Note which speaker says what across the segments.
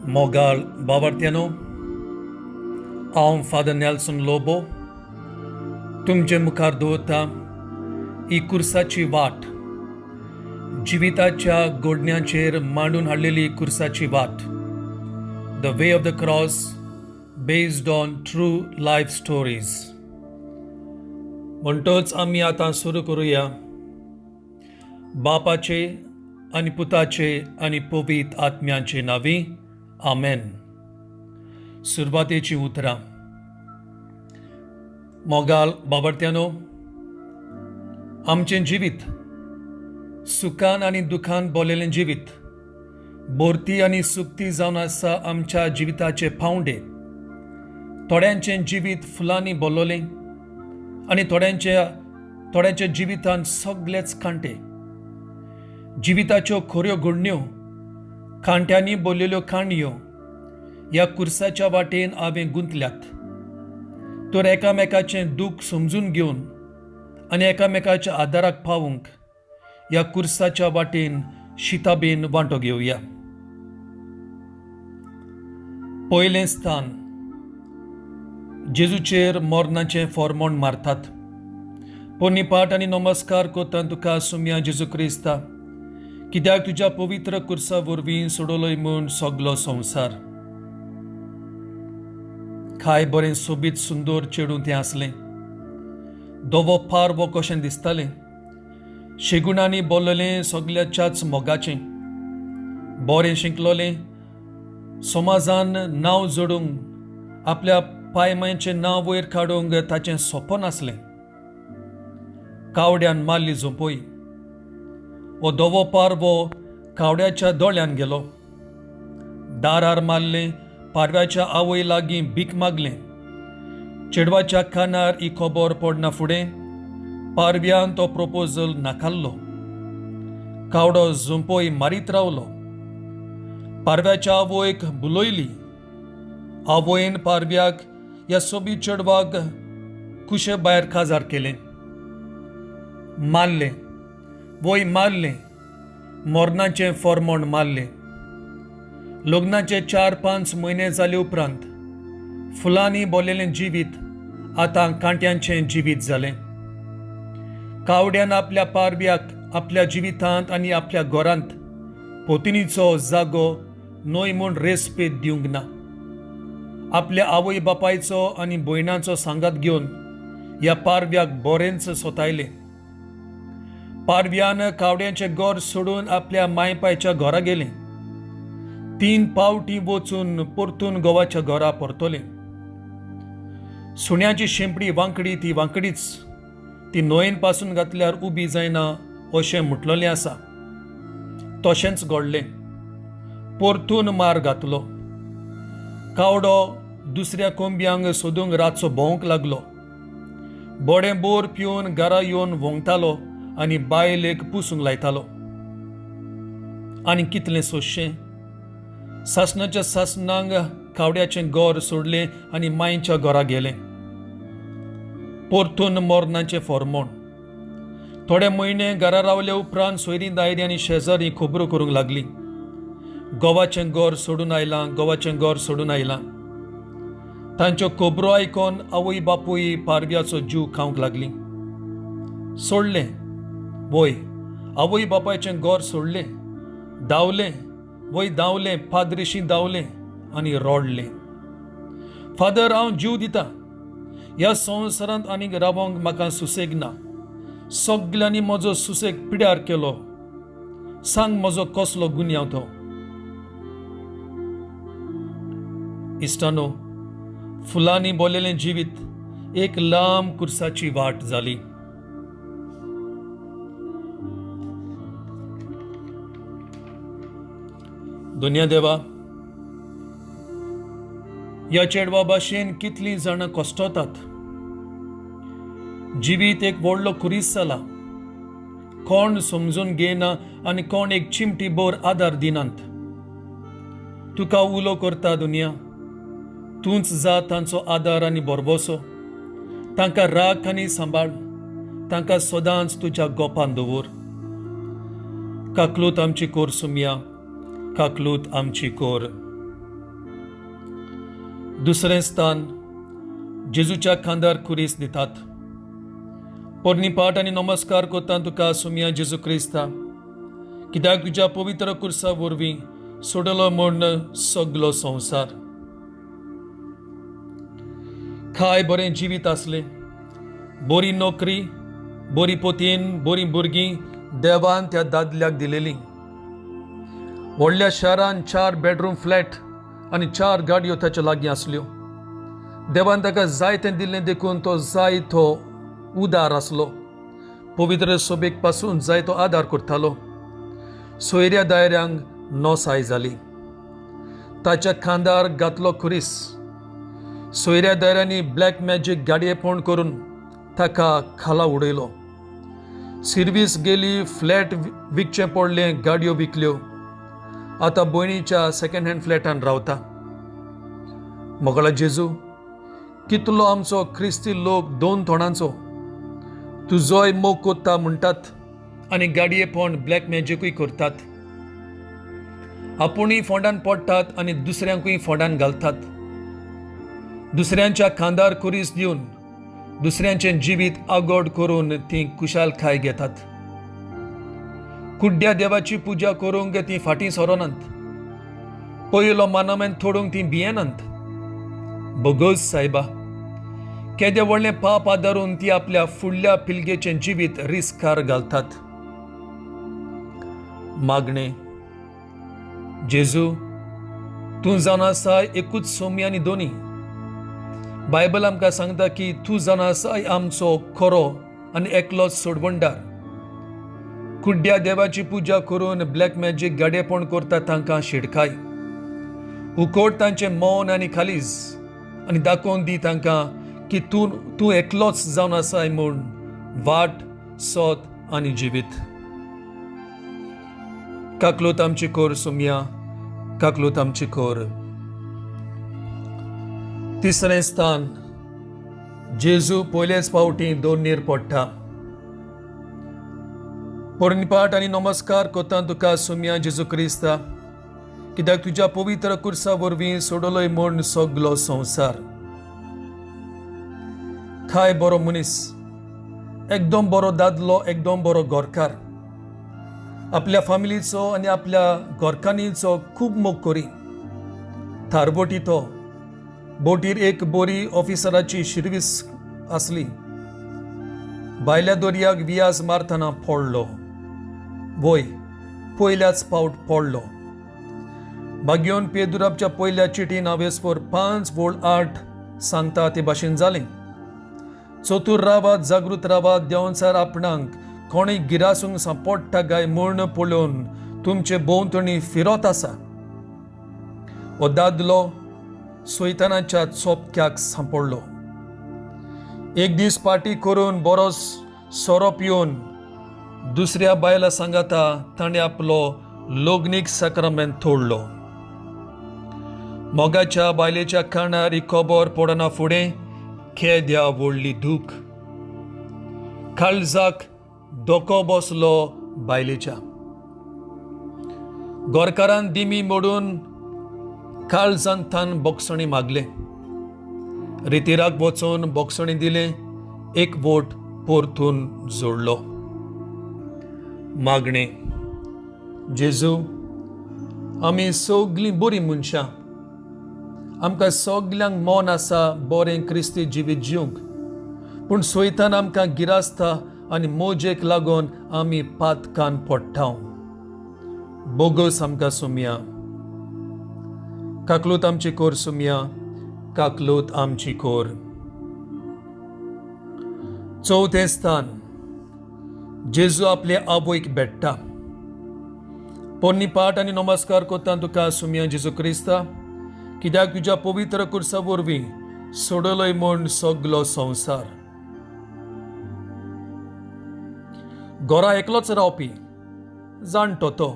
Speaker 1: मोगाळ बाबार्त्यानो, हांव father Nelson Lobo तुमचे मुखार दवरता ही कुर्साची वाट, जिविताच्या गोडण्याचेर मांडून हाडलेली कुर्साची वाट, the way of the cross based on true life stories. म्हणटच आमी आतां सुरू करुया. बापाचे आनी पुताचे आनी पवीत आत्म्याचे नांवी, आमेन. सुरवातेचीं उतरां. मोगाल बाबर्त्यानो, आमचें जिवीत सुखान आनी दुखान बोलेलें जिवीत, बोरती आनी सुकती जावन आसा आमच्या जिविताचे पावंडे. थोड्यांचें जिवीत फुलांनी बोल्लोलें आनी थोड्यांच्या जिवितान सगलेच कांटे. जिविताच्यो खऱ्यो घडण्यो, कांट्यांनी बोल्लेल्यो काणयो ह्या कुर्साच्या वाटेन हांवें गुंतल्यात. तर एकामेकाचें दूख समजून घेवन आनी एकामेकाच्या आदाराक पावूंक ह्या कुर्साच्या वाटेन शिताबेन वांटो घेवया. पयलें स्थान, जेजूचेर मरणाचें फॉर्मोण मारतात. पोन्नी आनी नमस्कार करता तुका सुम्या जेजू क्रिस्ता, कित्याक तुज्या पवित्र कुर्सा वरवीं सोडवलोय म्हूण सगलो संवसार. काय बरें सोबीत सुंदर चेडूं तें आसलें. धवो पारवो कशें दिसतालें. शेगुणांनी बोल्ललें सगल्याच्याच मोगाचें. बरें शिकलोलें, समाजान नांव जोडूंक, आपल्या पायमांचें नांव वयर काडूंक ताचें सोपन आसलें. कावड्यान मारली झोंपय. हो धवो पारवो कावड्याच्या दोळ्यान गेलो. दारार मारलें, पारव्याच्या आवय लागीं भीक मागलें. चेडवाच्या कानार ही खबर पडना फुडें पारव्यान तो प्रपोजल नाकारलो. कावडो झोंपय मारीत रावलो. पारव्याच्या आवयक बुलयली. आवयन पारव्याक ह्या सोबीत चेडवाक कुशे भायर काजार केलें. मारलें, वय मारलें, मरणाचें फॉर्मोण मारलें. लग्नाचे 4-5 म्हयने जाले उपरांत फुलांनी बोल्लेलें जिवीत आतां कांट्यांचें जिवीत जालें. कावड्यान आपल्या पारव्याक आपल्या जिवितांत आनी आपल्या घरांत पोतिनीचो जागो न्हय म्हूण रेस्पेद दिवंक ना. आपल्या आवय बापायचो आनी भयणाचो सांगात घेवन ह्या पारव्याक बरेंच सोतायलें. पारव्यान कावड्यांचें घर सोडून आपल्या मायपायच्या घरा गेलें. 3 पावटी वचून परतून गोवाच्या घरा परतलें. सुण्याची शेंपडी वांकडी ती वांकडीच, ती न्हंयेन पासून घातल्यार उबी जायना अशें म्हटलेलें आसा. तशेंच घडलें. परतून मार घातलो. कावडो दुसऱ्या कोंबयांक सोदूंक रातचो भोंवंक लागलो. बोडें बोर पिवन घरा येवन वोंगतालो आनी बायलेक पुसूंक लायतालो. आनी कितलें सोंशें. सासणाच्या सासणांक कावड्याचें घर सोडलें आनी मांयच्या घरा गेलें. परतून मरणाचें फॉर्मोण. थोडे म्हयने घरा रावले उपरांत सोयरीं दायरीं आनी शेजारी खबरो करूंक लागली. गोवाचें घर सोडून आयलां, गोवाचें घर सोडून आयलां. तांच्यो खबरो आयकोन आवय बापूय पारव्याचो जीव खावंक लागली. सोडलें वय, आवय बापायचें घर सोडलें, धांवलें वय, धांवलें, पाद्रिशी धांवलें आनी रडलें. फादर, हांव जीव दिता, ह्या संवसारांत आनीक रावोंक म्हाका सुसेग ना. सगल्यांनी म्हजो सुसेग पिड्यार केलो. सांग म्हजो कसलो गुन्यांव तो. इश्टानो, फुलांनी बोल्लेलें जिवीत एक लांब कुर्साची वाट जाली. दुनिया देवा, ह्या चेडवा भाशेन कितलीं जाणां कश्टतात. जिवीत एक व्हडलो खुरीस जाला. कोण समजून घेयना आनी कोण एक चिमटी भर आदार दिनात. तुका उलो करता दुनिया, तूंच जा तांचो आदार आनी भरवसो. तांकां राख आनी सांबाळ, तांकां सदांच तुज्या गोपान दवर. काकलूत आमची कोर सुमया, काकलूत आमची कोर. दुसरें स्थान, जेजूच्या खांदार खुरीस दितात. पोरणी पाठ आनी नमस्कार करता तुका सुमया जेजू क्रिस्ता, कित्याक तुज्या पवित्र कुर्सा वरवीं सोडलो म्हूण सगलो संवसार. खाय बरें जिवीत आसलें, बरी नोकरी, बरी पोतीन, बरीं भुरगीं देवान त्या दादल्याक दिलेलीं. व्हडल्या शारान 4 बेडरूम फ्लॅट आनी 4 गाडयो ताच्या लागीं आसल्यो. देवान ताका जाय तें दिल्लें देखून तो जाय तो उदार आसलो. पवित्र सोबेक पासून जाय तो आदार करतालो. सोयऱ्या दायऱ्यांक नोसाय जाली. ताच्या खांदार घातलो खुरीस. सोयऱ्या दायऱ्यांनी ब्लॅक मॅजीक गाडयेपण करून ताका खाला उडयलो. सिर्वीस गेली, फ्लॅट विकचें पडलें, गाडयो विकल्यो. आतां भयणीच्या सेकंड हँड फ्लॅटान रावता. मोगळा जेजू, कितलो आमचो क्रिस्ती लोक दोन तोंडांचो. तुजोय मोग कोत्ता म्हणटात आनी गाडयेपण ब्लॅक मॅजिकूय करतात. आपुणूय फोंडान पडटात आनी दुसऱ्यांकूय फोंडान घालतात. दुसऱ्यांच्या खांदार खुरीस दिवन दुसऱ्यांचें जिवीत आगोड करून तीं खुशालकाय घेतात. कुड्ड्या देवाची पुजा करूंक तीं फाटीं सरोनात. पयलो मानामेन थोडूंक तीं भियेनात. बोगोस सायबा, केदें व्हडलें पाप आदारून ती आपल्या फुडल्या पिळगेचें जिवीत रिस्कार घालतात. मागणें. जेजू, तूं जावन आसाय एकूच सोमी आनी दोनी. बायबल आमकां सांगता की तूं जावन आसाय आमचो खरो आनी एकलोच सोडवणदार. कुड्ड्या देवाची पुजा करून ब्लॅक मॅजीक गाडेपण करता तांकां शिडकाय. उकोट तांचें मौन आनी खालीज आनी दाखोवन दी तांकां की तूं तूं एकलोच जावन आसाय म्हूण वाट, सोत आनी जिवीत. काकलूत आमची कोर सुमया, काकलूत आमची कोर. तिसरें स्थान, जेजू पयलेच फावटी दोनीर पडटा. पोरणीपाठ आनी नमस्कार कोता तुका सुमया जेजू क्रिस्ता, कित्याक तुज्या पवित्र कुर्सा वरवीं सोडलोय म्हूण सगलो संवसार. खाय बरो मनीस, एकदम बरो दादलो, एकदम बरो गोरकार. आपल्या फामिलीचो आनी आपल्या गोरकांनीचो खूब मोग करी. थारबोटी तो बोटीर एक बोरी ऑफिसराची शिरवीस आसली. भायल्या दर्याक वियाज मारतना पडलो. वय पयल्याच फावट पडलो. बागयोन पेदुराबच्या पयल्या चिटीन हांवेसपर 5:8 सांगता ते भाशेन जालें. चतूर रावात, जागृत रावात, देवचार आपणाक कोणूय गिरासूंक सांपडटा काय म्हूण पळोवन तुमचे भोंवतणी फिरत आसा. हो दादलो सैतानाच्या चोपक्याक सांपडलो. एक दीस पार्टी करून बरोच सोरो पिवन दुसऱ्या बायला सांगाता ताणें आपलो लग्नीक साक्रामेंत तोडलो. मोगाच्या बायलेच्या कानार ही खबर पडना फुडें केद्या व्हडली दूख. काळजाक धोको बसलो बायलेच्या. गोरकारान दिमी मोडून काळजान तान बोगसणी मागलें. रितिराक वचून बोगसणी दिलें. एक वोट परतून जोडलो. मागणें. जेजू, आमी सगलीं बरीं मनशां. आमकां सगल्यांक मन आसा बरें क्रिस्ती जिवीत जिवंक, पूण सोयतान आमकां गिरासता आनी मोजेक लागून आमी पातकान पडटा. बोगस आमकां सुमया, काकलूत आमची कोर सुमया, काकलूत आमची कोर. चवथें स्थान, जेजू आपले आवयक भेट्टा. पोन्नी पाठ आनी नमस्कार कोता तुका सुमया जेजू क्रिस्ता, कित्याक तुज्या पवित्र कुर्सा वरवीं सोडलोय म्हूण सगलो संवसार. घरा एकलोच रावपी जाणटो तो.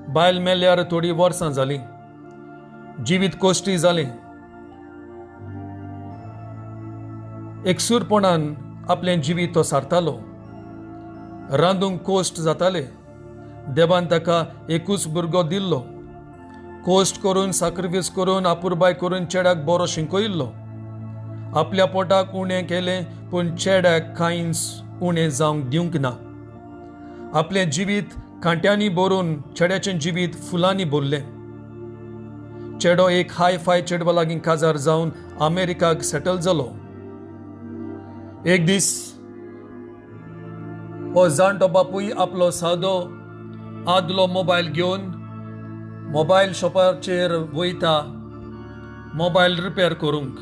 Speaker 1: बायल मेल्यार थोडीं वर्सां जालीं. जिवीत कोश्टी जालें. एकसूरपणान आपलें जिवीत तो सारतालो. रांदूंक कोश्ट जाताले. देवान ताका एकूच भुरगो दिल्लो. कोश्ट करून, साक्रिफीस करून, आपुरबाय करून चेड्याक बरो शिंकयल्लो. आपल्या पोटाक उणें केलें पूण चेड्याक कांयच उणें जावंक दिवंक ना. आपलें जिवीत कांट्यांनी भरून चेड्याचें जिवीत फुलांनी भरलें. चेडो एक हाय फाय चेडवा लागीं काजार जावन अमेरिकाक सेटल जालो. एक दीस हो जाणटो बापूय आपलो सादो आदलो मोबायल घेवन मोबायल शॉपाचेर वयता मोबायल रिपेर करूंक.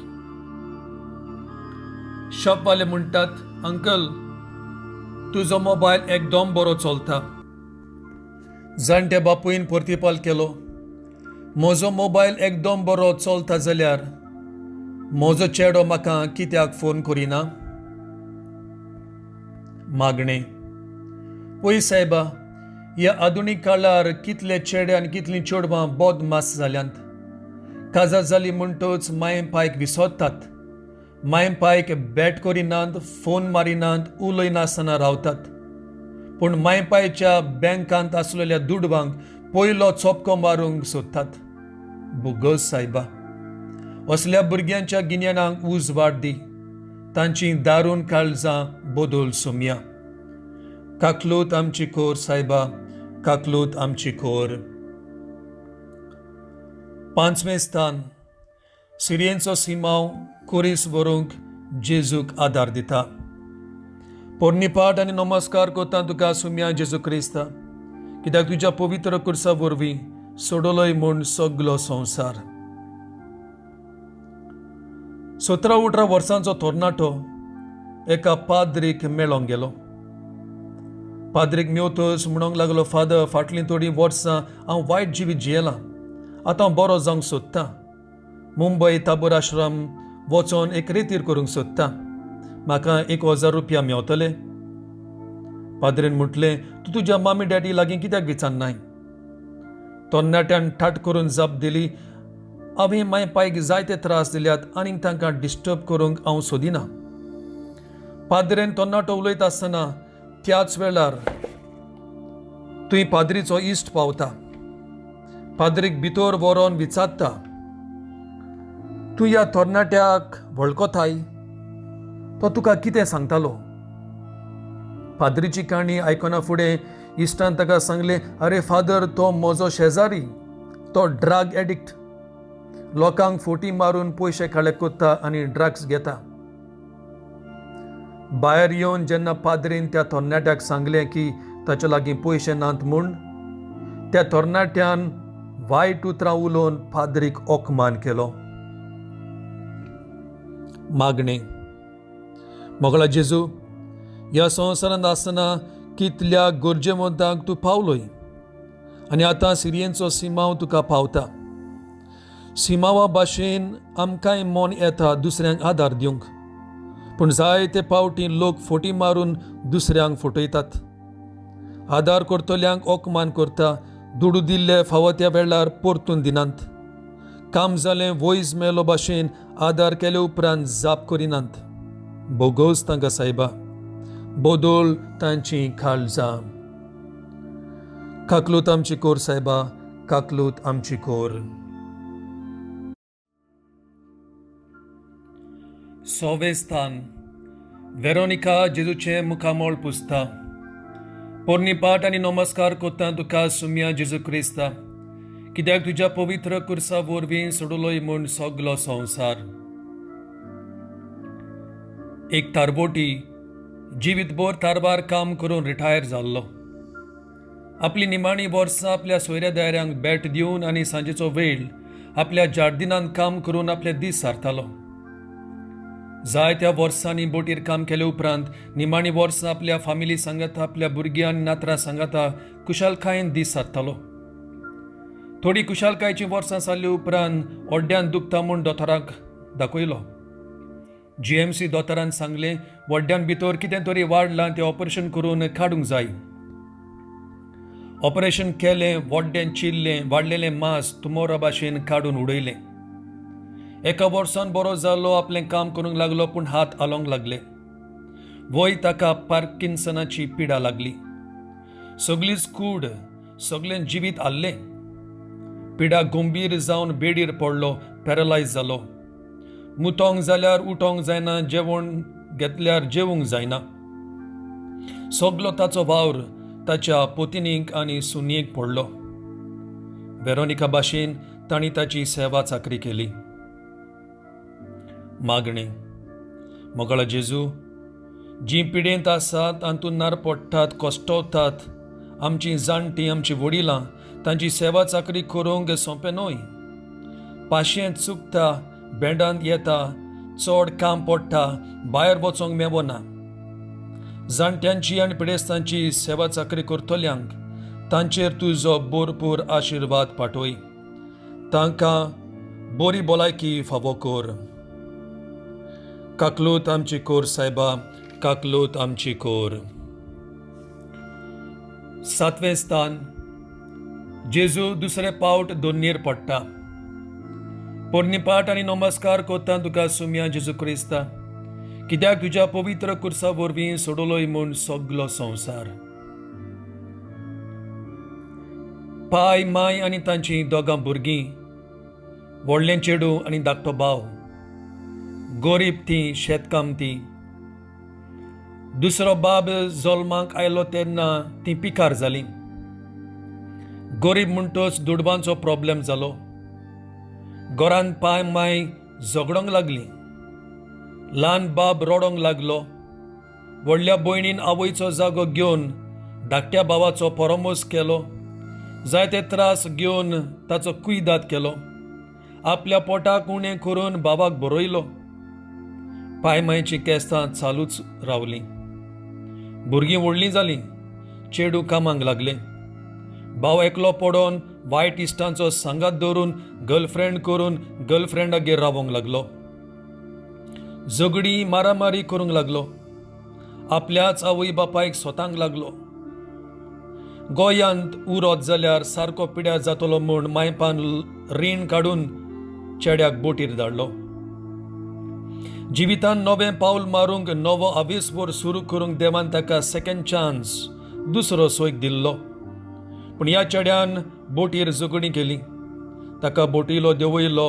Speaker 1: शॉपवाले म्हणटात, अंकल, तुजो मोबायल एकदम बरो चलता. जाणट्या बापूयन प्रतिपाल केलो, म्हजो मोबायल एकदम बरो चलता जाल्यार म्हजो चेडो म्हाका कित्याक फोन करिना? मागणें. पळय सायबा, ह्या आधुनीक काळार कितले चेडे आनी कितलीं चेडवां बदमास जाल्यांत. काजार जाली म्हणटच माय पायक विसरतात, माय पायक बॅट करिनात, फोन मारिनात, उलयनासतना रावतात. पूण माय पायच्या बँकांत आसलेल्या दुडवांक पयलो चोपको मारूंक सोदतात. बोगस सायबा, असल्या भुरग्यांच्या गिन्यानाक उजवाड दी, तांची दारून काळजां बदल सोमया. काकलूत आमची कोर सायबा, काकलूत आमची कोर. पांचवें स्थान. सिरियेंचो सिमांव कोरीस व्हरूंक जेजूक आदार दिता. पोरणी पाठ आनी नमस्कार करता तुका सुम्या जेजू क्रिस्ता, कित्याक तुज्या पवित्र कुर्सा वरवीं सोडलोय म्हूण सगलो संवसार. 17-18 वर्सांचो तरणाटो एका पाद्रीक मेळोंक गेलो. पाद्रीक मेवतच म्हणूंक लागलो, फादर, फाटलीं थोडीं वर्सां हांव वायट जिवीत जियेलां, आतां हांव बरो जावंक सोदतां. मुंबय ताबोर आश्रम वचोन एक रेतीर करूंक सोदतां. म्हाका 1000 रुपया मेवतले? पाद्रीन म्हटलें, तूं तुज्या मामी डॅडी लागीं कित्याक विचारनाय? तरणाट्यान ठाट करून जाप दिली, हांवें माय पायक जायते त्रास दिल्यात आनीक तांकां डिस्टर्ब करूंक हांव सोदिना. पाद्रेन तरणाटो उलयता आसतना त्याच वेळार थंय पाद्रीचो इश्ट पावता. पाद्रीक भितर व्हरोन विचारता, तूं ह्या तरणाट्याक वळखताय? तो तुका कितें सांगतालो? पाद्रीची काणी आयकना फुडें इश्टान ताका सांगलें, अरे फादर, तो म्हजो शेजारी, तो ड्रग एडिक्ट, लोकांक फोटी मारून पयशे कलेक्ट करता आनी ड्रग्स घेता. भायर येवन जेन्ना पाद्रीन त्या तरणाट्याक सांगलें की ताच्या लागीं पयशे नात म्हूण, त्या तरणाट्यान वायट उतरां उलोवन पाद्रीक अपमान केलो. मागणें. मोगळा जेजू, ह्या संवसारांत आसतना कितल्या गरजेवंतांक तूं पावलोय आनी आतां सिरियेंचो सिमांव तुका पावता. सिमांवा भाशेन आमकांय मन येता दुसऱ्यांक आदार दिवंक, पूण जायते पावटी लोक फोटी मारून दुसऱ्यांक फटयतात, आदार करतल्यांक अपमान करता, दुडू दिल्ले फावो त्या वेळार परतून दिनात, काम जालें वयज मेलो भाशेन आदार केले उपरांत जाप करिनात. बोगोस तांकां सायबा, बदल तांची काळजां. काकलूत आमची कोर सायबा, काकलूत आमची कोर. सवें स्थान. वेरोनिका जेजूचें मुखामळ पुसता. पोरणी पाठ आनी नमस्कार करता तुका सुम्या जेजू क्रिस्ता, कित्याक तुज्या पवित्र कुर्सा वरवीं सोडलोय म्हूण सगलो संवसार. एक तारबोटी जिवीतभर तारवार काम करून रिटायर जाल्लो. आपली निमाणी वर्सां आपल्या सोयऱ्या दायऱ्यांक भेट दिवन आनी सांजेचो वेळ आपल्या जार्दिनांत काम करून आपले दीस सारतालो. जायत्या वर्सांनी बोटीर काम केले उपरांत निमाणी वर्सां आपल्या फामिली सांगाता, आपल्या भुरग्यां आनी नातरां सांगाता खुशालकायेन दीस सारतालो. थोडी खुशालकायेचीं वर्सां सारले उपरांत ओड्ड्यान दुखता म्हूण दोतोराक दाखयलो. जीएमसी दोतोरान सांगलें, वड्ड्यान भितर कितें तरी वाडलां, तें ऑपरेशन करून काडूंक जाय. ऑपरेशन केलें, वड्डें चिरलें, वाडलेलें मांस तुमोरा भाशेन काडून उडयलें. एका वर्सान बरो जालो, आपलें काम करूंक लागलो, पूण हात हालोवंक लागले. वय ताका पार्किन्सनाची पिडा लागली. सगळीच कूड, सगळें जिवीत हाल्लें. पिडा गंभीर जावन बेडीर पडलो, पॅरलायज जालो. मुतोंक जाल्यार उठोंक जायना, जेवण घेतल्यार जेवूंक जायना. सगलो ताचो वावर ताच्या पोतिनीक आनी सुनयेक पडलो. वेरोनिका भाशेन तांणी ताची सेवा चाकरी केली. मागणें. मोगाळा जेजू, जीं पिडेंत आसात, अंतुनार पडटात, कश्टवतात, आमचीं जाणटीं, आमचीं वडिलां, तांची सेवा चाकरी करूंक सोंपें न्हय. पाशेंत चुकता, बेंडांत येता, चड काम पडटा, भायर वचोंक मेवना. जाणट्यांची आनी पिडेस्तांची सेवा चाकरी करतल्यांक तांचेर तुजो भरपूर आशिर्वाद पाठय. तांकां बरी भलायकी फावो कर. काकलूत आमची कोर सायबा, काकलूत आमची कोर. सातवें स्थान. जेजू दुसरे पावट दोन्नीर पडटा. पोरणी पाट आनी नमस्कार कोत्ता तुका सुमया जेजू क्रिस्ता, कित्याक तुज्या पवित्र कुर्सा वरवीं सोडलोय म्हूण सगलो संवसार. पाय, माय आनी तांची दोगां भुरगीं, व्हडलें चेडूं आनी धाकटो भाव, गोरीब ती, शेतकामती. दुसरो बाब जल्माक आयलो तेन्ना ती पिकार जाली. गोरीब म्हणटच दुडवांचो प्रॉब्लेम जालो. घरांत पाय माय झगडोंक लागली. ल्हान बाब रडोंक लागलो. व्हडल्या भयणीन आवयचो जागो घेवन धाकट्या भावाचो परामोस केलो. जायते त्रास घेवन ताचो कुयदाद केलो. आपल्या पोटाक उणें करून बाबाक बरयलो. पाय मायचीं केस्तां चालूच रावलीं. भुरगीं व्हडलीं जालीं. चेडूं कामाक लागलें. भाव एकलो पडोन वायट इश्टांचो सांगात दवरून, गर्लफ्रेंड करून गर्लफ्रेंडागेर रावोंक लागलो. झगडीं मारामारी करूंक लागलो. आपल्याच आवय बापायक सोतांक लागलो. गोंयांत उरत जाल्यार सारको पिड्यार जातलो म्हूण मायपान रीण काडून चेड्याक बोटीर धाडलो. जिवितान नवें पावल मारूंक, नवो आवेसभर सुरू करूंक देवान ताका सेकंड चान्स, दुसरो सोयक दिल्लो. पूण ह्या चेड्यान बोटीर झगडीं केली. ताका बोटीलो देंवयलो.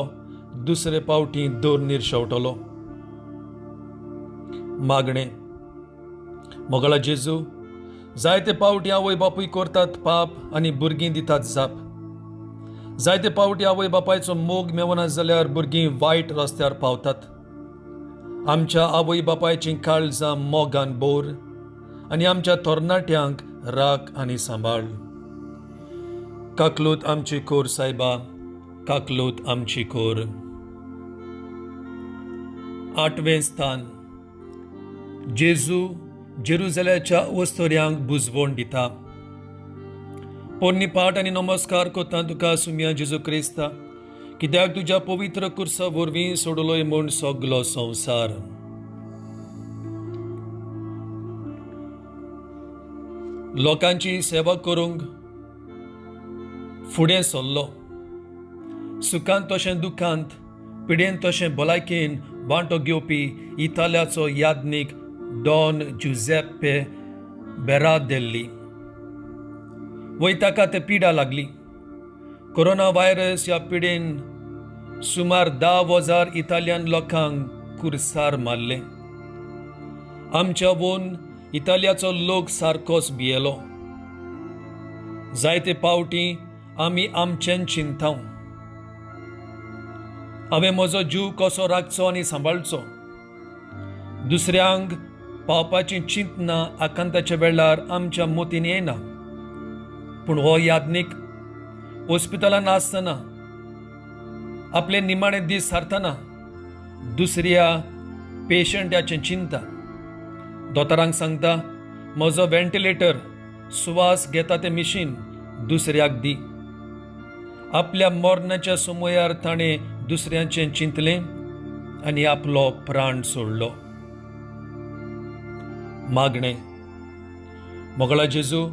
Speaker 1: दुसरे पावटी दोरनीर शेवटलो. मागणें. मोगाळा जेजू, जायते पावटी आवय बापूय करतात पाप आनी भुरगीं दितात जाप. जायते पावटी आवय बापायचो मोग मेवना जाल्यार भुरगीं वायट रस्त्यार पावतात. आमच्या आवय बापायचीं काळजां मोगान बोर आनी आमच्या तरणाट्यांक राख आनी सांबाळ. काकलूत आमची कोर सायबा, काकलूत आमची कोर. आठवें स्थान. जेजू जेरुजल्याच्या वस्तुऱ्यांक बुजवण दिता. पोरणी पाट आनी नमस्कार कोता तुका सुमया जेजू क्रिस्ता, कित्याक तुज्या पवित्र कुर्सा वरवीं सोडलोय म्हूण सगलो संवसार. लोकांची सेवा करूंक फुडें सरलो. सुखांत तशें दुखांत, पिडेन तशें भलायकेन वांटो घेवपी इतालियाचो याज्ञीक डॉन जुझेप्पे बेरादेल्ली. वय ताका ते पिडा लागली. कोरोना व्हायरस ह्या पिडेन सुमार 10,000 इतालियन लोकांक कुर्सार मारले. आमच्या वोन इतालियाचो लोक सारकोच भियेलो. जायते पावटी आमी आमचें चिंताव, हांवें म्हजो जीव कसो राखचो आनी सांबाळचो. दुसऱ्यांक पावपाची चिंतना आकांताच्या वेळार आमच्या मतीन येना. पूण हो याज्ञीक हॉस्पिटलान आसतना, आपले निमाणे दीस सारतना दुसऱ्या पेशंटाचें चिंता. दोतोरांक सांगता, म्हजो व्हेंटिलेटर, सुवास घेता तें मिशीन दुसऱ्याक दी. आपल्या मरणाच्या समयार ताणें दुसऱ्यांचें चिंतलें आनी आपलो प्राण सोडलो. मागणें. मोगळा जेजू,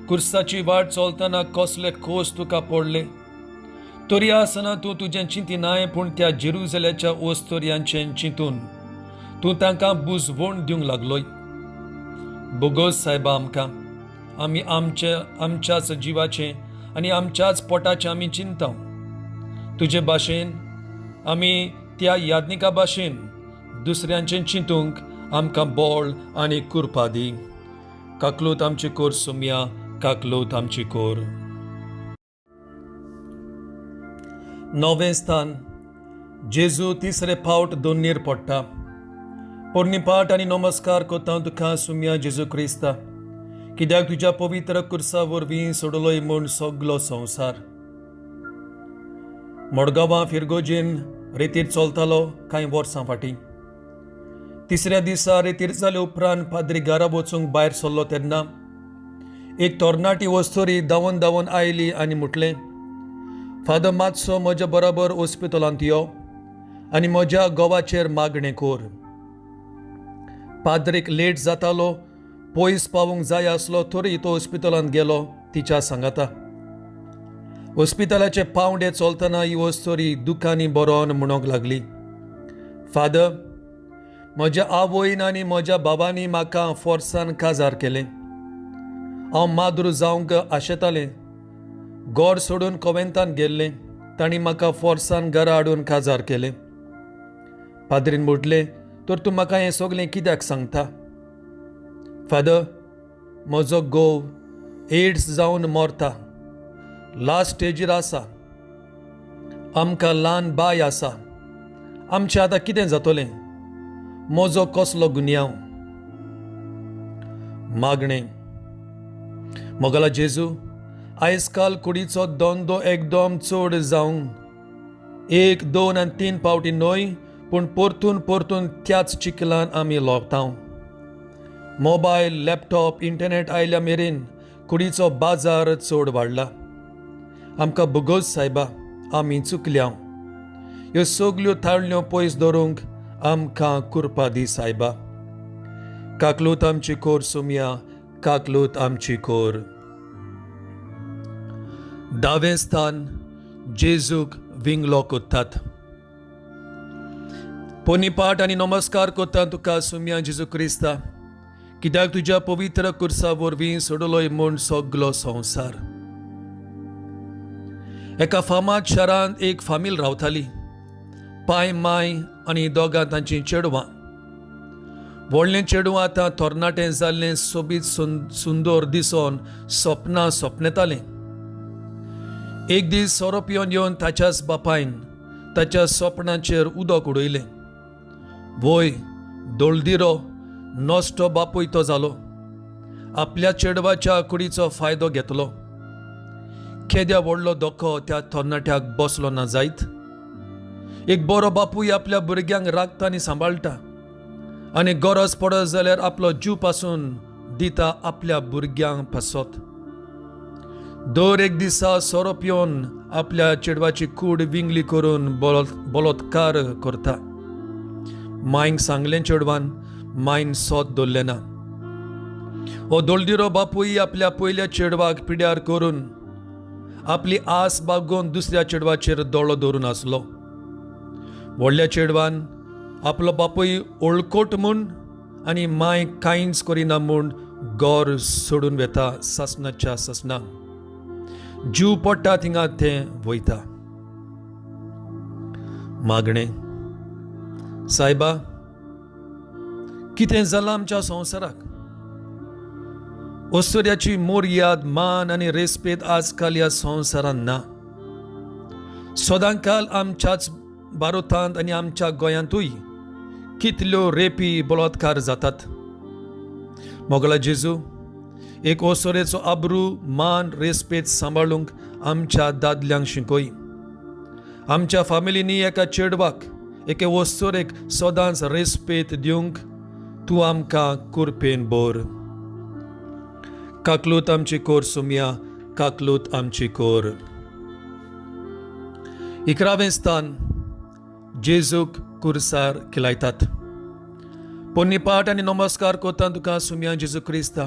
Speaker 1: कुर्साची वाट चलतना कसले खोस तुका पडले तरी आसतना तूं तुजें चिंतिनाय, पूण त्या जेरुजल्याच्या ओस्तोरयांचें चिंतून तूं तांकां बुजवण दिवंक लागलोय. बोगोस सायबा आमकां, आमी आमचे आमच्याच जिवाचें आनी आमच्याच पोटाचें आमी चिंतता. तुजे भाशेन आमी त्या याज्ञिका भाशेन दुसऱ्यांचें चिंतूंक आमकां बळ आनी कुरपा दी. काकलूत आमची कोर सुमया, काकलूत आमची कोर. णवें स्थान, जेजू तिसरे फावट दोन्नीर पडटा. पोरणी पाट आनी नमस्कार कोता तुका सुमया जेजू क्रिस्ता, कित्याक तुज्या पवित्र कुर्सा वरवीं सोडलोय म्हूण सगलो संवसार. मडगांवां फिरगोजेन रेतीर चलतालो कांय वर्सां फाटीं. तिसऱ्या दिसा रेतीर जाले उपरांत पाद्री घरा वचूंक भायर सरलो तेन्ना एक तरणाटी वस्तुरी धांवन धांवन आयली आनी म्हटलें, फादर मातसो म्हज्या बरोबर ओस्पितलांत यो आनी म्हज्या घोवाचेर मागणें कर. पाद्रीक लेट जातालो, पयस पावूंक जाय आसलो तरी तो ओस्पितलांत गेलो तिच्या सांगाता. ओस्पितलाचे पावंडे चलतना ही वस्तुरी दुकांनी बरोवन म्हणूंक लागली, फादर, म्हज्या आवयन आनी म्हज्या बाबांनी म्हाका फोर्सान काजार केलें. हांव माद्रू जावंक आशेतालें. घर सोडून कोवेंतान गेल्लें. तांणी म्हाका फोर्सान घरा हाडून काजार केलें. पाद्रीन म्हटलें, तर तूं म्हाका हें सगलें कित्याक सांगता? फादर, म्हजो घोव एड्स जावन मरता, लास्ट स्टेजीर आसा. आमकां ल्हान बाय आसा. आमचें आतां कितें जातलें? म्हजो कसलो गुन्यांव? मागणें. मोगला जेजू, आयज काल कुडीचो धंदो एकदम चड जावन 1, 2 आनी 3 फावटी न्हय, पूण परतून परतून त्याच चिखलान आमी लोळटा. मोबायल, लॅपटॉप, इंटरनेट आयल्या मेरेन कुडीचो बाजार चड वाडला. आमकां भोगोस सायबा, आमी चुकल्या. ह्यो सगल्यो थाळ्यो पयस दवरूंक आमकां कुरपा दी सायबा. काकलूत आमची कोर सुमया, काकलूत आमची कोर. दावें स्थान, जेजूक विंगलो कोत्तात. पोनीपाट आनी नमस्कार कोत्ता तुका सुमया जेजू क्रिस्ता, कित्याक तुज्या पवित्र कुर्सा वरवीं सोडलोय म्हूण सगलो संवसार. एका फामाद शारांत एक फामील रावताली. पाय, माय आनी दोगां तांचीं चेडवां. व्हडलें चेडूं आतां तरणाटें जाल्लें, सोबीत सुंदर दिसोन सपनां सपनेतालें. एक दीस सोरो पिवन येवन ताच्याच बापायन ताच्या सपनाचेर उदक उडयलें. वय दोळदिरो नश्टो बापूय तो जालो. आपल्या चेडवाच्या कुडीचो फायदो घेतलो. केद्या व्हडलो धोको त्या तरणाट्याक बसलो ना जायत. एक बरो बापूय आपल्या भुरग्यांक राखता आनी सांबाळटा आनी गरज पडत जाल्यार आपलो जीव पासून दिता आपल्या भुरग्यांक पासत. दर एक दिसा सोरो पिवन आपल्या चेडवाची कूड विंगली करून बलोत्कार करता. मायंक सांगलें चेडवान, मायन सोद दवरलें ना. हो दोळदिरो बापूय आपल्या पयल्या चेडवाक पिड्यार करून आपली आस बागोवन दुसऱ्या चेडवाचेर दोळो दवरून आसलो. व्हडल्या चेडवान आपलो बापूय ओळकोट म्हूण आनी माय कांयच करिना म्हूण घर सोडून वेता. सासणाच्या सासणां जीव पडटा थिंगा तें वयता. मागणें. सायबा, कितें जालां आमच्या संवसाराक? ओस्तोर्याची मोर्याद, मान आनी रेस्पेद आजकाल ह्या संवसारान ना. सदांकाल आमच्याच भारतांत आनी आमच्या गोंयांतूय कितल्यो रेपी, बलात्कार जातात. मोगला जेजू, एक ओसोरेचो आब्रू, मान, रेस्पेद सांबाळूंक आमच्या दादल्यांक शिकय. आमच्या फामिलींनी एका चेडवाक, एके वस्तुरेक सदांच रेस्पेद दिवंक तूं आमकां कुरपेन बोर. काकलूत आमची कोर सुमया, काकलूत आमची कोर. 11वें स्थान, जेजूक कुर्सार किलायतात. पोन्नी पाट आनी नमस्कार कोता तुका सुमया जेजू क्रिस्ता,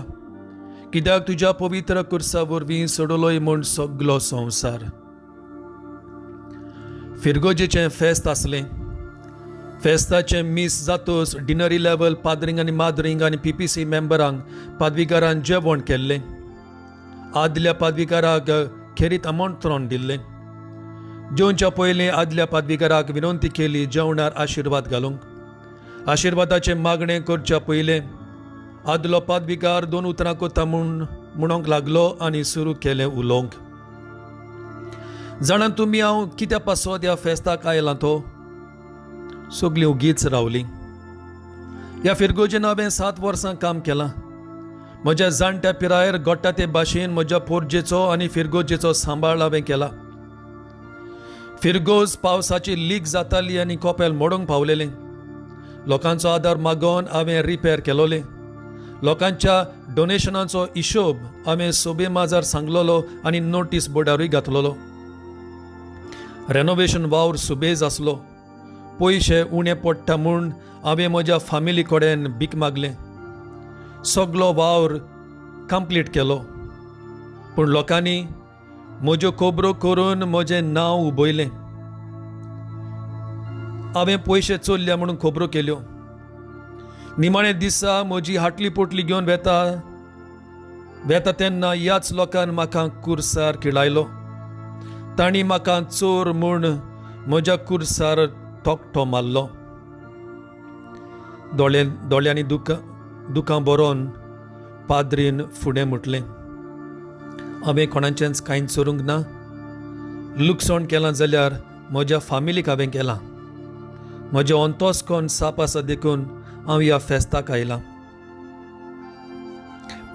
Speaker 1: कित्याक तुज्या पवित्र कुर्सा वरवीं सोडलोय म्हूण सगलो संवसार. फिरगोजेचें फेस्त आसलें. फेस्ताचें मीस जातूच डिनरी लेवल पाद्रींग आनी माद्रींग आनी पीपीसी मेंबरांक पादवीकारान जेवण केल्लें. आदल्या पादवीकाराक खेरीत आमंत्रण दिल्लें. जेवच्या पयलीं आदल्या पादविगाराक विनंती केली जेवणार आशिर्वाद घालूंक. आशिर्वादाचें मागणें करच्या पयलें आदलो पादविगार दोन उतरां कोता म्हूण म्हणूंक लागलो आनी सुरू केलें उलोवंक. जाणा तुमी हांव कित्या पासत ह्या फेस्ताक आयलां तो? सगलीं ओगीच रावलीं. ह्या फिरगोजेन हांवें 7 वर्सां काम केलां. म्हज्या जाणट्या पिरायेर गोडटा ते भाशेन म्हज्या पोरजेचो आनी फिरगोजेचो सांबाळ हांवें केला. फिरगोज पावसाची लीक जाताली आनी कोपेल मोडूंक पावलेलें. लोकांचो आदार मागोवन हांवें रिपेर केलोलें. लोकांच्या डोनेशनाचो हिशोब हांवें सोबे माजार सांगलोलो आनी नोटीस बोर्डारूय घातलोलो. रेनोवेशन वावर सुबेज आसलो. पयशे उणे पडटा म्हूण हांवें म्हज्या फामिली कडेन भीक मागलें. सगलो वावर कंप्लीट केलो, पूण लोकांनी म्हज्यो खबरो करून म्हजें नांव उबयलें. हांवें पयशे चोरल्या म्हणून खबरो केल्यो. निमाणे दिसा म्हजी हाटली पोटली घेवन वेता वेता तेन्ना ह्याच लोकान म्हाका कुर्सार किळायलो. तांणी म्हाका चोर म्हूण म्हज्या कुर्सार तोकटो मारलो. दोळ्यांनी दुकां बरोवन पाद्रीन फुडें म्हटलें, हांवें कोणाचेंच कांय चोरूंक ना. लुकसाण केलां जाल्यार म्हज्या फामिलीक हांवें केलां. म्हजें अंतस्कर्ण साप आसा देखून हांव ह्या फेस्ताक आयलां.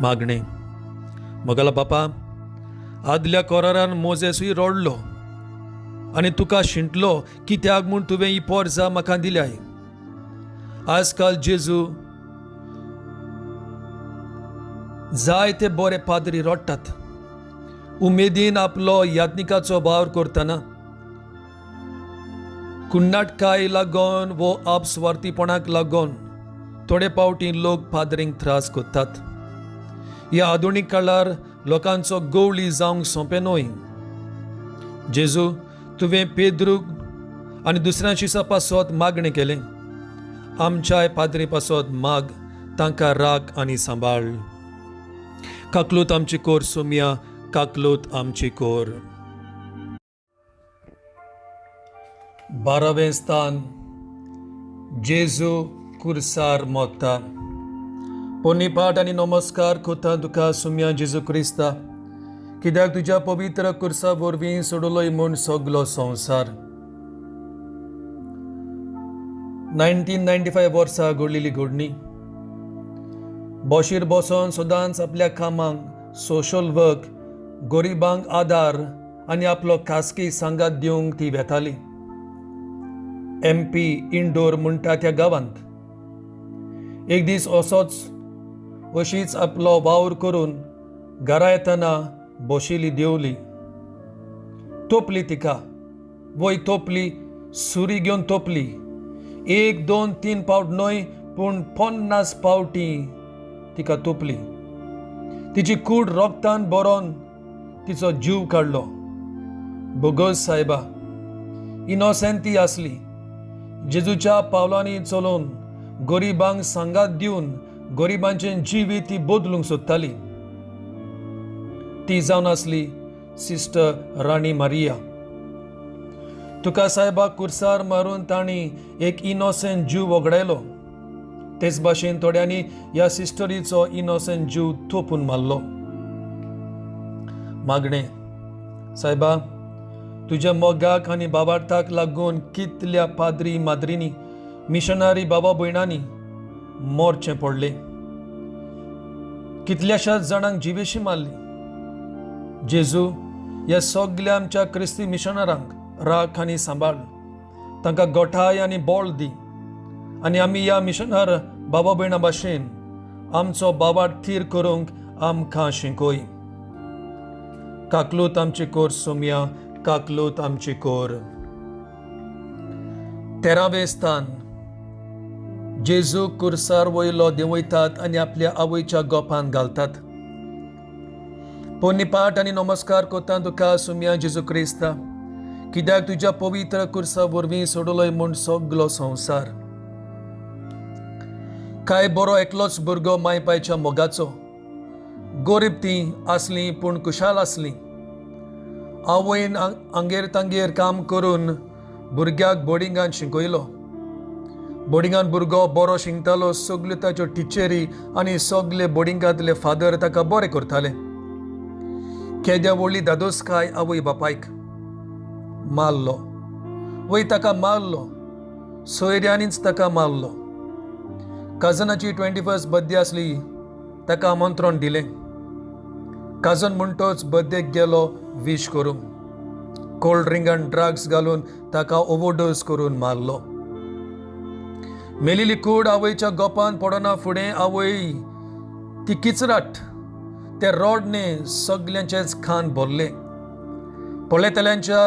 Speaker 1: मागणें. म्हगेलो बापा, आदल्या कोरारान मोजेसूय रडलो आनी तुका शिंटलो कित्याक म्हूण तुवें ही पोरजा म्हाका दिल्याय. आजकाल जेजू जायते बरे पाद्री रडटात. उमेदीन आपलो याज्ञिकाचो वावर करतना कुन्नाटकाय लागून वो आपस्वार्थीपणाक लागून थोडे पावटी लोक पाद्रींक त्रास करतात. ह्या आधुनीक काळार लोकांचो गवळी जावंक सोंपें न्हय. जेजू, तुवें पेद्रूक आनी दुसऱ्या शिसा पासत मागणें केलें. आमच्याय पाद्री पासत माग, तांकां राख आनी सांबाळ. काकलूत आमची कोर सोमया, काकलूत आमची कोर. 12वें स्थान. जेजू कुर्सार मोत्ता. पोन्नीपाट आनी नमस्कार कोता तुका सुम्या जेजू क्रिस्ता, कित्याक तुज्या पवित्र कुर्सा वरवीं सोडलोय म्हूण सगलो संवसार. 1995 वर्सा घडलेली घडणी. बशीर बसोन सदांच आपल्या कामांक, सोशल वर्क, गरिबांक आदार आनी आपलो खासगी सांगात दिवंक ती वेताली. एम पी इंडोर म्हणटा त्या गांवांत एक दीस असोच अशीच आपलो वावर करून घरा येतना बशिल्ली देंवली. तोपली तिका, वय तोपली, सुरी घेवन तोपली. 1 2 3 पावट न्हय, पूण 50 पावटी तिका तोपली. तिची कूड रोगतान बरोवन तिचो जीव काडलो. बोगोस सायबा, इनोसेंट ती आसली. जेजूच्या पावलांनी चलोवन गरिबांक सांगात दिवन गरिबांचें जिवीत ती बदलूंक सोदताली. ती जावन आसली सिस्टर राणी मारिया. तुका सायबा कुर्सार मारून तांणी एक इनोसेंट जीव वगडायलो. तेच भाशेन थोड्यांनी ह्या सिस्टरीचो इनोसेंट जीव थोपून मारलो. मागणें. सायबा, तुज्या मोगाक आनी बाबार्थाक लागून कितल्या पाद्री माद्रींनी, मिशनरी बाबा भयणांनी मोरचें पडलें. कितल्याशाच जाणांक जिवेशी मारली. जेजू, ह्या सगल्या आमच्या क्रिस्ती मिशनरांक राख आनी सांबाळ. तांकां गोठाय आनी बळ दी आनी आमी ह्या मिशनर बाबा भयणां भाशेन आमचो बाबार थीर करूंक आमकां शिकय. काकलूत आमची कोर सोमया, काकलूत आमची कोर. 13वें स्थान. जेजू कुर्सार वयलो देंवयतात आनी आपल्या आवयच्या गोपान घालतात. पोन्नीपाट आनी नमस्कार कोता तुका सुम्या जेजू क्रिस्ता, कित्याक तुज्या पवित्र कुर्सा वरवीं सोडलोय म्हूण सगलो संवसार. काय बरो एकलोच भुरगो माय पायच्या मोगाचो. गरीब ती आसली पूण खुशाल आसली. आवयन हांगेर तांगेर काम करून भुरग्याक बोर्डिंगान शिकयलो. बोर्डिंगान भुरगो बरो शिकतालो. सगल्यो ताच्यो टिचरी आनी सगले बोर्डिंगांतले फादर ताका बरें करताले. केद्या व्हडली दादोसकाय आवय बापायक. मारलो, वय ताका मारलो, सोयऱ्यांनीच ताका मारलो. कजनाची 21st birthday आसली, ताका आमंत्रण दिलें. कजन म्हणटोच बर्थडेक गेलो वीश करूंक. कोल्ड ड्रिंकान ड्रग्स घालून ताका ओवरडोज करून मारलो. मेलिली कूड आवयच्या गोपान पडना फुडें आवय ती किचराट, ते रोडने सगल्यांचेच खान भरले. पळयतल्यांच्या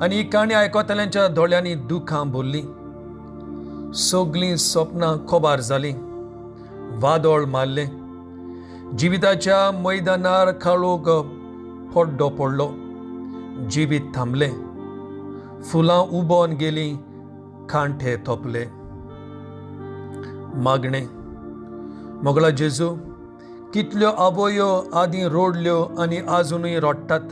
Speaker 1: आनी ही काणी आयकतल्यांच्या दोळ्यांनी दुखां भरलीं. सगलीं सपनां खबार जालीं. वादळ मारलें. जिविताच्या मैदानार काळोख पड्डो पडलो. जिवीत थांबलें. फुलां उबोन गेलीं, कांठे तोपले. मागणें. मोगला जेजू, कितल्यो आवयो आदीं रोडल्यो आनी आजुनूय रडटात.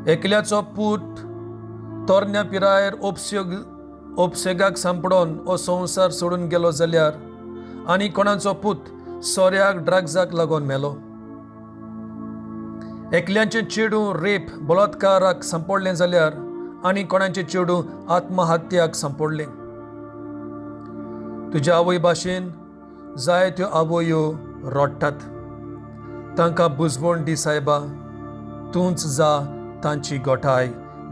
Speaker 1: एकल्याचो पूत तरण्या पिरायेर ओपसेगाक सांपडोन हो संवसार सोडून गेलो जाल्यार आनी कोणाचो पूत सोऱ्याक ड्रग्साक लागून मेलो. एकल्याचें चेडूं रेप बलात्काराक सांपडलें जाल्यार आनी कोणाचें चेडूं आत्महत्याक सांपडलें. तुज्या आवय भाशेन जायत्यो आवयो रडटात. तांकां बुजवण दी सायबा, तूंच जा तांची गोठाय,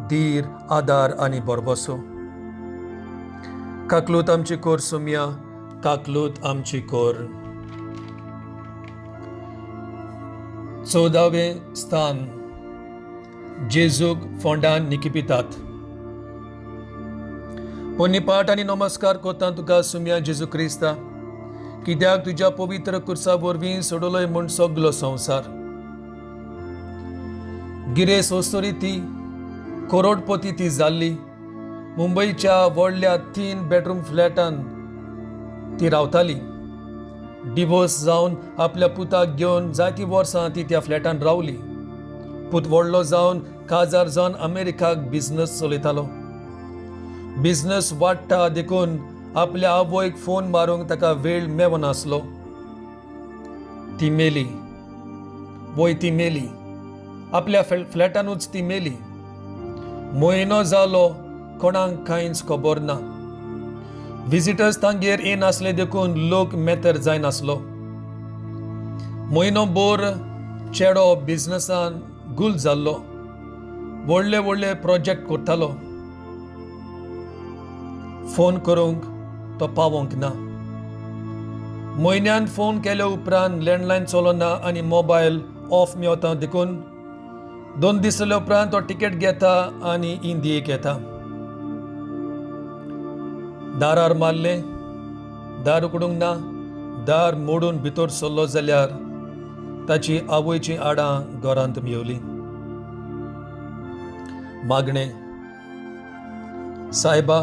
Speaker 1: धीर, आदार आनी भरवसो. काकलूत आमची कोर सोमया, काकलूत आमची कोर. 14वें स्थान. जेजूक फोंडान निकिपितात. पोन्नी आनी नमस्कार कोता तुका सुमया जेजू क्रिस्ता, कित्याक तुज्या पवित्र कुर्सा वरवीं सोडलोय म्हूण सगलो संवसार. गिरेस वस्तुरी ती करोडपती ती जाल्ली. मुंबयच्या व्हडल्या 3 बेडरूम फ्लॅटान ती रावताली. डिवोर्स जावन आपल्या पुताक घेवन जायतीं वर्सां ती त्या फ्लॅटान रावली. पूत व्हडलो जावन काजार जावन अमेरिकाक बिजनस चलयतालो. बिजनस वाडटा देखून आपल्या आवयक फोन मारूंक ताका वेळ मेवनासलो. ती मेली, वय ती मेली, आपल्या फ्लॅटानूच ती मेली. म्हयनो जालो, कोणाक कांयच खबर ना. विजिटर्स तांगेर येनासले देखून लोक मेतर जायनासलो. म्हयनो भर चेडो बिजनसान गुल जाल्लो. व्हडले व्हडले प्रोजेक्ट करतालो. फोन करूंक तो पावोंक ना. म्हयन्यान फोन केल्या उपरांत लँडलायन चलना आनी मोबायल ऑफ मेवता देखून 2 दीस जाल्या उपरांत तो टिकेट घेता आनी इंडियेक येता. दारार मारलें, दार उगडूंक ना. दार मोडून भितर सरलो जाल्यार ताची आवयचीं आडां घरांत मेवलीं. मागणें. सायबा,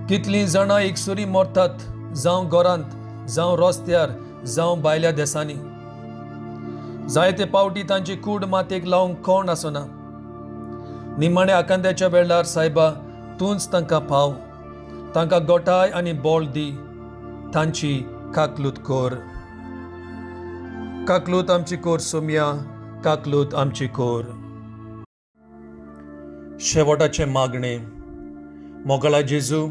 Speaker 1: कितलीं जाणां एकसुरी मरतात, जावं घरांत, जावं रस्त्यार, जावं भायल्या देसांनी. जायते पावटी तांची कूड मातयेक लावंक कोण आसना. निमाण्या आकांत्याच्या वेळार सायबा तूंच तांकां पाव, तांकां गोठाय आनी बळ दी, तांची काकलूत कर. काकलूत आमची कोर सोमया, काकलूत आमची कोर. शेवटाचें मागणें. मोगाळा जेजू,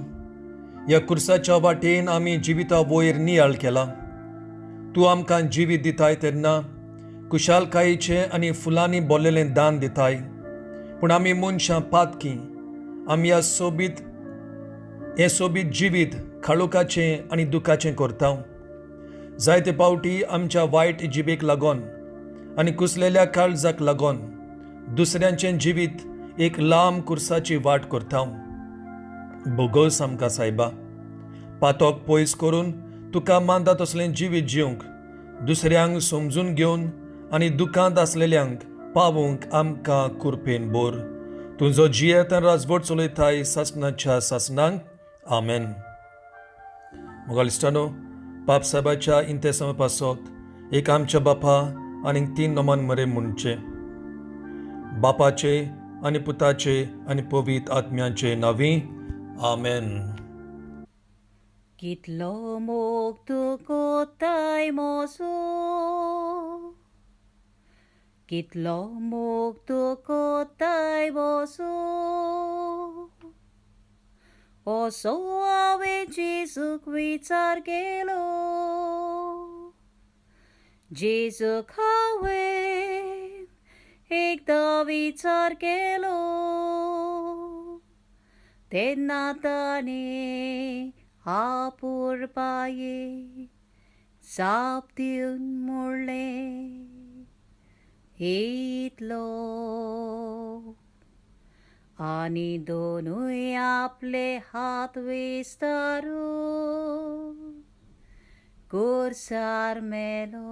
Speaker 1: ह्या कुर्साच्या वाटेन आमी जिविता वयर नियाळ केला. तूं आमकां जिवीत दिताय तेन्ना खुशालकायेचें आनी फुलांनी भरलेलें दान दिताय. पूण आमी मनशां पातकी, आमी ह्या सोबीत हें सोबीत जिवीत काळोखाचें आनी दुखाचें करता. जायते पावटी आमच्या वायट जिबेक लागून आनी कुसलेल्या काळजाक लागून दुसऱ्यांचें जिवीत एक लांब कुर्साची वाट करता. भोगोस आमकां सायबा, पातोक पयस करून तुका मानता तसलें जिवीत जिवंक, दुसऱ्यांक समजून घेवन आनी दुखांत आसलेल्यांक पावूंक आमकां कुरपेन बोर. तुजो जियेत राजवट चलयताय सासणाच्या सासणांक. आमेन. मोगाळ इश्टानो, पाप साहेबाच्या इंतेसांव पासत एक आमच्या बापा आनी 3 नोमान मरे म्हणचें. बापाचे आनी पुताचे आनी पवित्र आत्म्याचे नांवी, आमेन.
Speaker 2: कितलो मोग तूं कोत्ताय मोसो, कितलो मोग तूं कोत्ताय मोसो, असो हांवें जेजूक विचार केलो, जेजूक हांवें एकदां विचार केलो, तेन्ना ताणें आपुरपाये जाप दिवन म्हणलें इतलो, आनी दोनूय आपले हात विस्तारून कुर्सार मेलो.